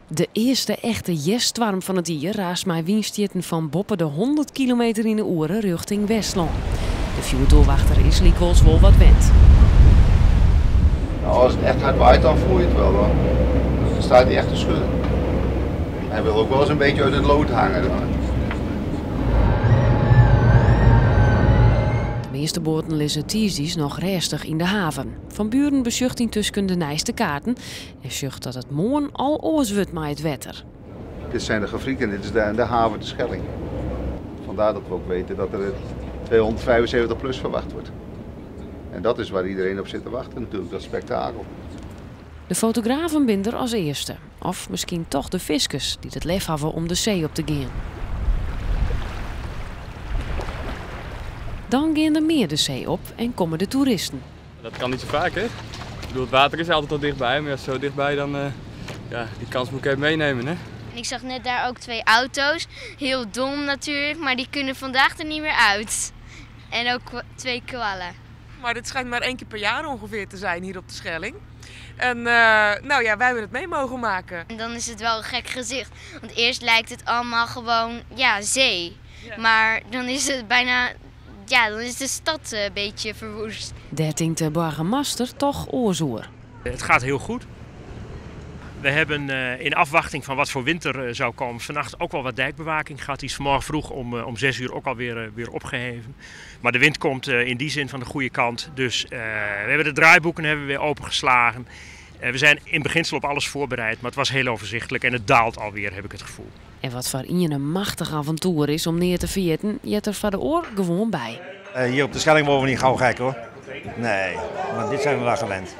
De earste echte hjerststoarm fan it jier raast mei wynstjitten fan boppe de 100 kilometer yn 'e oere rjochting Westlân. De fjoertoerwachter is lykwols wol wat wend. Nou, als het echt hard waait, dan voel je het wel. Dan staat hij echt te schudden. Hij wil ook wel eens een beetje uit het lood hangen. Dan. De measte boaten lizze tiisdeis noch rêstich yn de haven. Van Buren besjocht yntusken de nijste kaarten en sjocht dat it moarn al oars wurdt mei it wetter. Dit zijn de grafieken, dit is de haven de Schelling. Vandaar dat we ook weten dat er 275 plus verwacht wordt. En dat is waar iedereen op zit te wachten natuurlijk, dat spektakel. De fotografen binne der as earste. Of miskien toch de fiskers dy't it lef hawwe om de see op te gean. Dan gean der mear de see op en komme de toeristen. Dat kan niet zo vaak, hè? Ik bedoel, het water is altijd al dichtbij, maar ja, zo dichtbij dan, ja, die kans moet ik even meenemen, hè? En ik zag net daar ook twee auto's. Heel dom natuurlijk, maar die kunnen vandaag er niet meer uit. En ook twee kwallen. Maar dit schijnt maar één keer per jaar ongeveer te zijn hier op de Schelling. En nou ja, wij hebben het mee mogen maken. En dan is het wel een gek gezicht. Want eerst lijkt het allemaal gewoon, ja, zee. Maar dan is het bijna, ja, dan is de stad een beetje verwoest. Dêr tinkt de boargemaster toch oars oer. Het gaat heel goed. We hebben in afwachting van wat voor winter zou komen vannacht ook wel wat dijkbewaking gehad. Die is vanmorgen vroeg om 6 uur ook alweer weer opgeheven. Maar de wind komt in die zin van de goede kant. Dus we hebben de draaiboeken weer opengeslagen. We zijn in beginsel op alles voorbereid, maar het was heel overzichtelijk en het daalt alweer, heb ik het gevoel. En wat foar ien in machtich avontoer is om neat te ferjitten, heart der foar de oar gewoan by. Hier op de Schelling worden we niet gauw gek, hoor. Nee, want dit zijn we wel gewend.